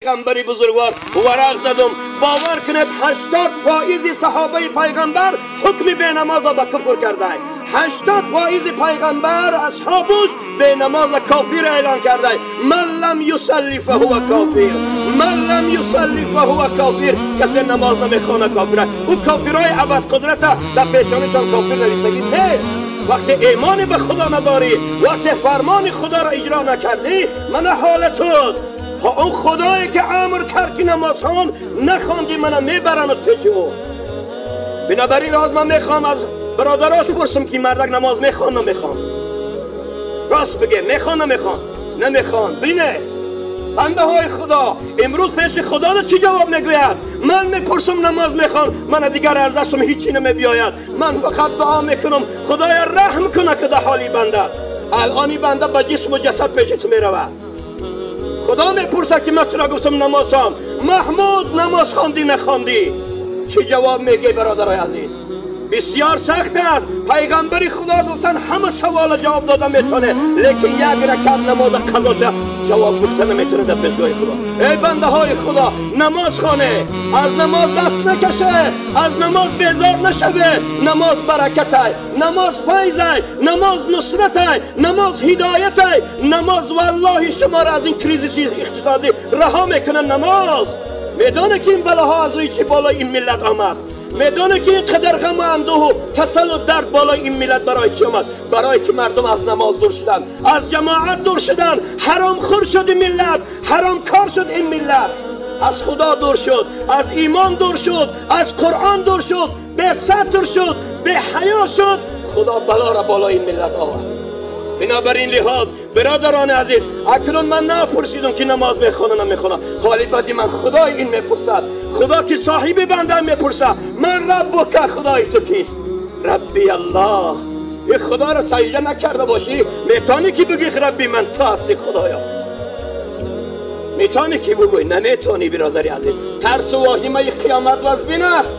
پیغمبری بزرگوار ورق زدم. باور کنید 80% صحابه پیغمبر حکم به نماز به کفر کرده. 80% پیغمبر اصحابش به نماز کافر اعلان کرده. من لم یصلی فهو کافر، من لم یصلی فهو کافر. کسی نماز نمیخوانه کافره. او کافرای ابد قدرت در پیشانیشان کافر نوشتگی نیست. وقتی ایمان به خدا نداری، وقتی فرمان خدا را اجرا نکردی، من حالت اون خدایی که امر کرد که نماز خوان نخواندی، منو میبرند پیش او. بنابراین لازم من میخوام از برادراش پرسم که مردک نماز میخوان نمیخوان؟ راست بگه، میخوان نمیخوان؟ نمیخوان. بینه بنده های خدا امروز پیش خدا چی جواب میگوید؟ من میپرسم نماز میخوان، من دیگر از دستم هیچی نمیبیاید، من فقط دعا میکنم خدایا رحم کنه که در حالی بنده. الان بنده با جسم و جسد پیش تو میرود. خدا میپرسه که من چرا گفتم نماز خوان؟ محمود نماز خواندی نخواندی؟ چی جواب میگه برادرای عزیز؟ بسیار سخت است. پیغمبر خدا گفتن همه سوال جواب داده میتونه، لیکن یک رکعت نماز قضا جواب گفته نمیتونه در پیشگاه خدا. ای بنده های خدا نماز خانه، از نماز دست نکشه، از نماز بیزار نشوه. نماز برکت، نماز فیض، نماز نصرت، نماز هدایت، نماز والله شما را از این crisis اقتصادی رها میکنه. نماز میدانه که این بلاها از روی چی بالای این ملت آمد، میدانه که این قدر غم و اندوه و تسل و درد بالای این ملت برای چی آمد؟ برای که مردم از نماز دور شدن، از جماعت دور شدن، حرام خور شد این ملت، حرام کار شد این ملت، از خدا دور شد، از ایمان دور شد، از قرآن دور شد، به ستر شد، به حیا شد. خدا بلا را بالای این ملت آورد. بنابراین لحاظ برادران عزیز، اکنون من نپرسیدم که نماز میخوانه نمیخوانه، حالی بدی من خدای این میپرسد، خدا که صاحب بنده میپرسد، من ربک، خدای تو کیست؟ ربی الله. این خدا را سجده نکرده باشی میتونی که بگی ربی من تو هستی خدایا؟ میتونی که بگوی؟ نمیتونی برادر عزیز. ترس و واهمه قیامت وزبین است.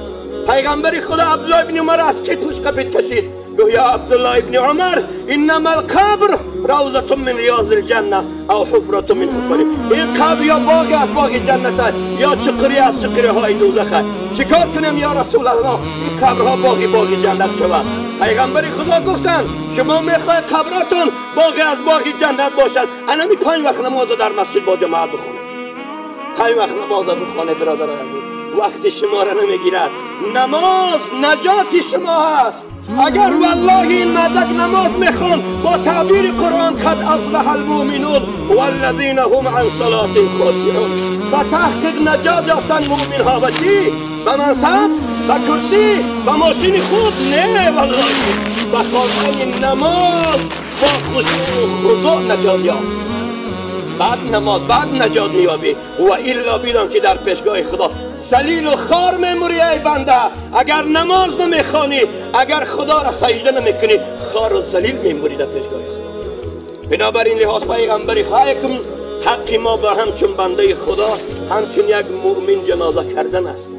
پیغمبر خدا عبدالله ابن عمر از کی توش قپید کشید؟ گفت یا عبدالله ابن عمر انما القبر روضة من ریاض الجنه او حفرة من حفر. این قبر یا باغ از باغ جنت یا چقری از چقری های دوزخ. چیکار کنیم یا رسول الله این قبرها باغ باغ جنت شود؟ پیغمبر خدا گفتند شما میخواید قبراتون باغ از باغ جنت باشد، انمی 5 وقت نماز در مسجد با جماعت بخونه. 5 وقت نماز بخونه برادر عزیز، وقت شما را نمیگیرد. نماز نجات شما هست. اگر والله این مردک نماز میخوان با تعبیر قرآن قد افلح المؤمنون والذین هم عن صلاتهم خاشعون، و تحقیق نجات یافتن مؤمن ها. و چی؟ به منصب، به کرسی، به ماشین خوب؟ نه والله، به خواندن نماز با خشوع و خضوع نجات یافت. بعد نماز بعد نجات مییابی و الا بیدان که در پیشگاه خدا ذلیل و خوار میموری. ای بنده اگر نماز نمیخوانی، اگر خدا را سجده نمیکنی، خوار و ذلیل میموری در پیشگاه خدا. بنابراین لحاظ پیغمبری خواهکم حق ما با همچون بنده خدا، همچون یک مؤمن جنازه کردن است،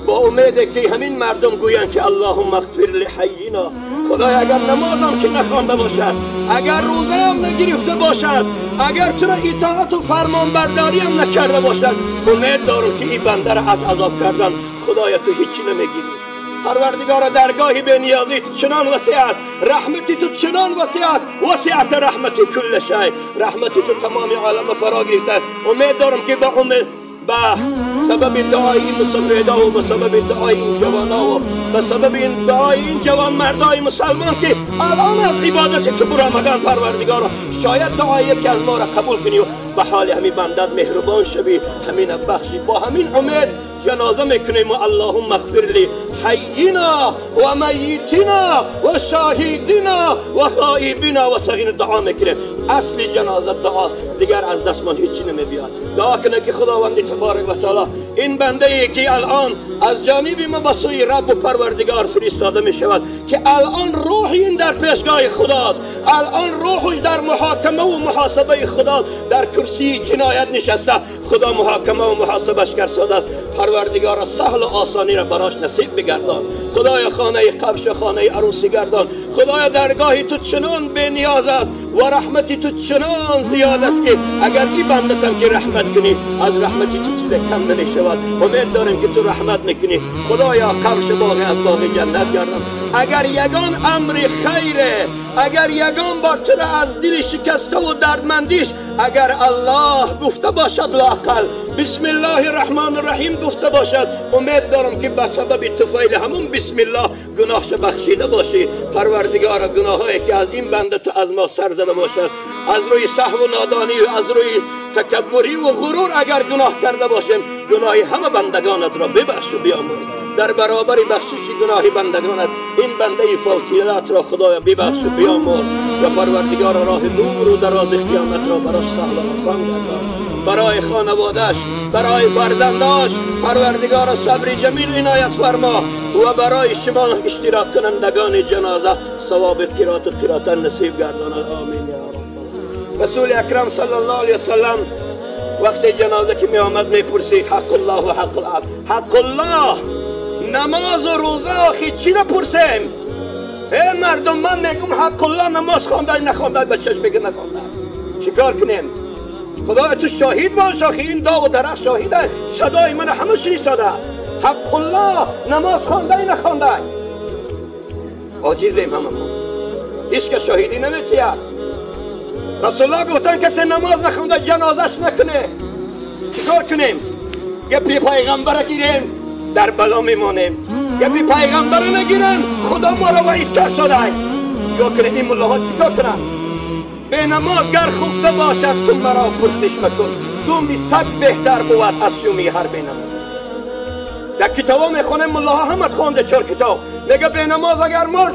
با امید که همین مردم گویند که اللهم اغفر لحینا. خدای اگر نمازم که نخوانده باشد، اگر روزه هم نگرفته باشد، اگر چرا اطاعت و فرمانبرداری هم نکرده باشد، امید دارم که این بنده را از عذاب کردن خدایا تو هیچی نمیگیری. پروردگار درگاهی به نیازی چنان وسیع است، رحمتی تو چنان وسیع است، وسعت رحمتی کل شی، رحمتی تو تمام عالم فرا گرفته. امید دارم که با امید به سبب دعای این مسافرها و به سبب دعای این جوانا و به سبب این دعای این جوان مردای مسلمان که الان از عبادت تو برآمدن، پروردگارا شاید دعای یکی از ما را قبول کنی و به حال همین بندت مهربان شوی، همین بخشی. با همین امید جنازه میکنیم و اللهم اغفر لی حینا و میتنا و شاهدینا و غائبینا و صغیرنا. دعا میکنیم. اصل جنازه دعاست، دیگر از دستمان هیچی نمیبیاد. دعا کنه که خداوند تبارک و تعالی این بنده ای که الان از جانب ما به سوی رب و پروردگار فرستاده می شود، که الان روح این در پیشگاه خداست، الان روحش در محاکمه و محاسبه خداست، در کرسی جنایت نشسته، خدا محاکمه و محاسبش کرده است. پروردگار سهل و آسانی را براش نصیب بگردان. خدای خانه قبش خانه عروسی گردان. خدای درگاهی تو چنان به نیاز است، و رحمت تو چنان زیاد است که اگر این بندتم که رحمت کنی از رحمت تو چیز کم نمیشود. امید داریم که تو رحمت میکنی. خدایا قبرش باغ از باغ جنت گردان. اگر یگان امر خیره، اگر یگان بار تو را از دل شکسته و دردمندیش اگر الله گفته باشد، لااقل بسم الله الرحمن الرحیم گفته باشد، امید دارم که به سبب طفیل همون بسم الله گناهش بخشیده باشی. پروردگار گناهایی که از این بنده تو از ما سر زده باشد، از روی سهو و نادانی و از روی تکبری و غرور اگر گناه کرده باشیم، گناه همه بندگانت را ببخش و بیامرز. در برابر بخشش گناه بندگانت این بنده فوتیلات را خدایا ببخش و بیامرز و پروردگار راه دور و دراز قیامت را براش سهل و آسان گردان. برای خانوادهش، برای فرزنداش پروردگار صبر جمیل عنایت فرما و برای شما اشتراک کنندگان جنازه ثواب قرات و قرات نصیب گرداند. آمین یا رب. رسول اکرم صلی الله علیه وسلم وقتی جنازه که می آمد می پرسید حق الله و حق العبد. حق الله نماز و روزه آخی چی را پرسیم؟ ای مردم من میگم حق الله نماز خوانده نخوانده، بچهش میگه نخوانده، چیکار کنیم؟ خدا تو شاهد باش، آخی این داغ و درخت شاهده، صدای من همه شنیده است. حق الله نماز خوانده نخوانده، عاجزیم همه ما، هیچ که شاهدی نمیتید. رسول الله گفتن کسی نماز نخونده جنازش نکنه. چیکار کنیم؟ گپی پیغمبر گیریم در بلا میمانیم، گپی پیغمبر نگیریم خدا ما را وعید کرد شده. چیکار کنیم؟ این ملاها چیکار کنن؟ به نماز گر خفته باشد تو مرا پرسش مکن، دومی سگ بهتر بود از شومی هر به نماز. در کتابا میخوانیم ملاها هم از خوانده 4 کتاب میگه به نماز اگر مرد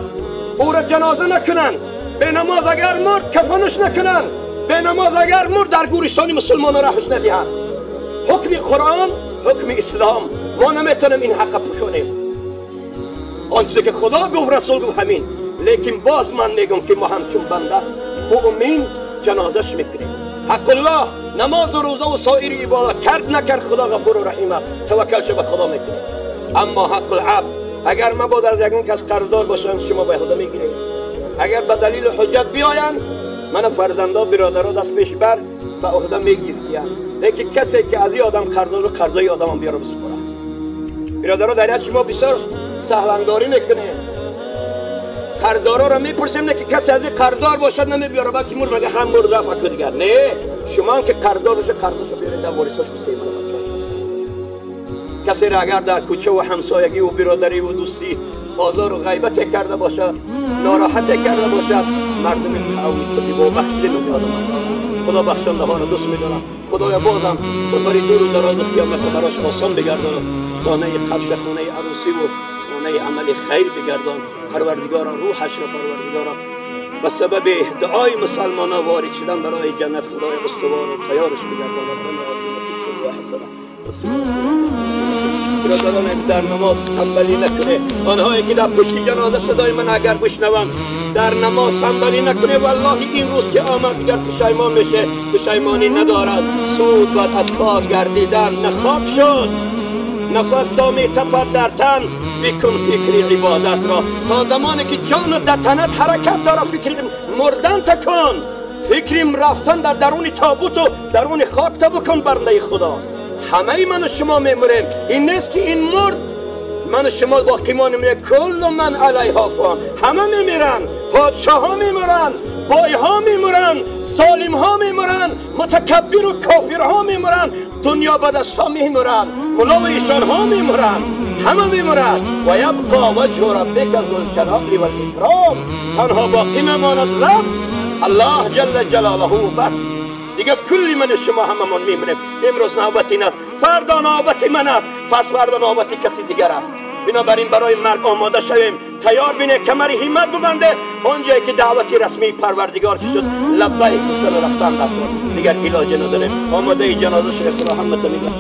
او را جنازه نکنن، به نماز اگر مرد کفنش نکنن، به نماز اگر مرد در گورستان مسلمان راهش ندهند. حکم قرآن، حکم اسلام، ما نمیتونیم این حق پوشونیم. آن چیزی که خدا گفت رسول گفت همین. لیکن باز من میگم که ما همچون بنده مؤمن جنازش میکنیم. حق الله نماز و روزه و سایر عبادت کرد نکرد خدا غفور و رحیم است، توکلش به خدا میکنیم. اما حق العبد اگر مبادا از یکون کس قرضدار باشن شما به خدا میگیرید. اگر به دلیل حجت بیاین من فرزندا برادرها دست پیش بر به عهده میگیریم. لیکن کسی که از این آدم قرضدار قرضای آدم هم بیاره بسپره. برادرها در حد شما بسیار سهلنگاری میکنه. قرضدارا را میپرسیم نه که کسی از این قرضدار باشد نمیبیاره، بلکه مر مگه هم مرد رفت اکو دیگر. نه، شما هم که قرضدار باشه قرضشو بیارید در وارثاش بسته. کسی را اگر در کوچه و همسایگی و برادری و دوستی آزار و غیبت کرده باشد، ناراحت کرده باشد، مردم قومی تو با بخشیده می‌دارم. خدا بخشنده ها را دوست می‌دارم. خدایا بازم سفری دور و دراز قیامت براش آسان بگردان، خانه قبش، خانه عروسی و خانه عمل خیر بگردان. پروردگارا روحش را پروردگارا به سبب دعای مسلمان ها وارد شدن برای جنت خدای استوار و تیارش بگردان. ربنا آتنا فی الدنیا حسنه. برادران در نماز تنبلی نکنه. آنهایی که در پشت جنازه صدای من اگر بشنوند در نماز تنبلی نکنه. والله این روز که آمد دیگر پشیمان میشه، پشیمانی ندارد. سود باید از خاک گردیدن، نه خاک شد نفس تا می تپد در تن. بکن فکر عبادت را تا زمانی که جان در تنت حرکت داره. فکر مردن تکن، فکر رفتن در درون تابوت و درون خاک تا بکن. برنده خدا همه من و شما میموریم. این نیست که این مرد من و شما باقی مانیم. کل من علیها فان، همه میمیرن. پادشاه ها میمورن، بای ها میمورن، ظالم ها میمورن، متکبر و کافر ها میمورن، دنیا به دست ها میمورن، ملا و ایشان ها میمورن، همه میمورن. و یبقا وجه ربک ذو الجلال والاکرام، تنها باقی میماند رب الله جل جلاله بس. دیگه کلی من شما هممون میمونیم. امروز نوبت این است، فردا نوبت من است، پس فردا نوبت کسی دیگر است. بنابراین برای مرگ آماده شویم، تیار بینه، کمر همت ببنده. آنجایی که دعوت رسمی پروردگار شد لبیک گفتن و رفتن در کار، دیگر علاج نداریم. آماده جنازه شویم. خدا همت میگه.